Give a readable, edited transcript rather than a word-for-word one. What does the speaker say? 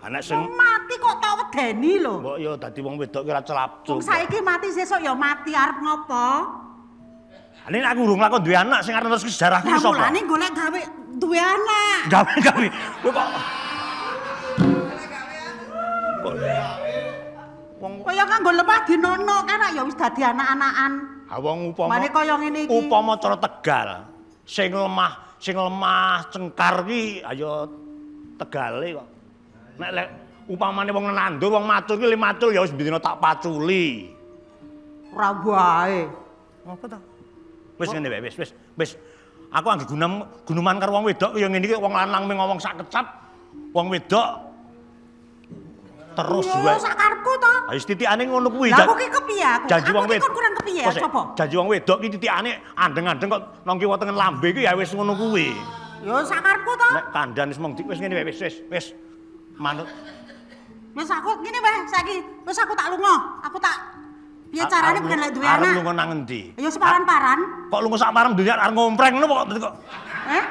Nek sing Wong mati kok tak wedeni lho. Mbok ya dadi wong wedok ki ora celapcuk. Wong saiki mati sesuk ya mati arep ngopo? Nek aku urung lakon duwe anak sing arep terus sejarahku Lah sapa? mulane golek gawe duwe anak. Gawe-gawe. Kowe kok Kok wong Kaya kanggo lemah dinono kan ya wis dadi anak-anakan. Ha wong upama Mane kaya ngene iki. Upama cara Tegal sing lemah cengkar ki ayo Tegale kok. Nek lek upamane wong nandur wong macul ki limacul ya wis bendina tak paculi. Ora wae. Apa ta? Wis ngene wae, wis wis wis. Aku anggere gunam gunuman karo wong wedok ya ngene iki, wong lanang mung ngomong sak kecap, wong wedok terus Yo wae. Sakarepku to. Ha wis titikane ngono kuwi. Lah aku ki kepiye aku? Janji Aku wong ki wedok. kon kurang kepiye coba? Janji wong wedok ki titikane andeng-andeng kok nang kiwa tengen lambe ki ya wis ngono kuwi. Yo sakarepku to. Nek kandhan wis mong wis ngene wae, wis wis wis manut. Wis aku ngene wae saiki. Wis aku tak lunga. Aku tak piye carane bukan lek duwe Arep anak. lunga nang endi? Ya separan-paran. Kok lunga sak parem dunya arep ngompreng ngono kok. Eh?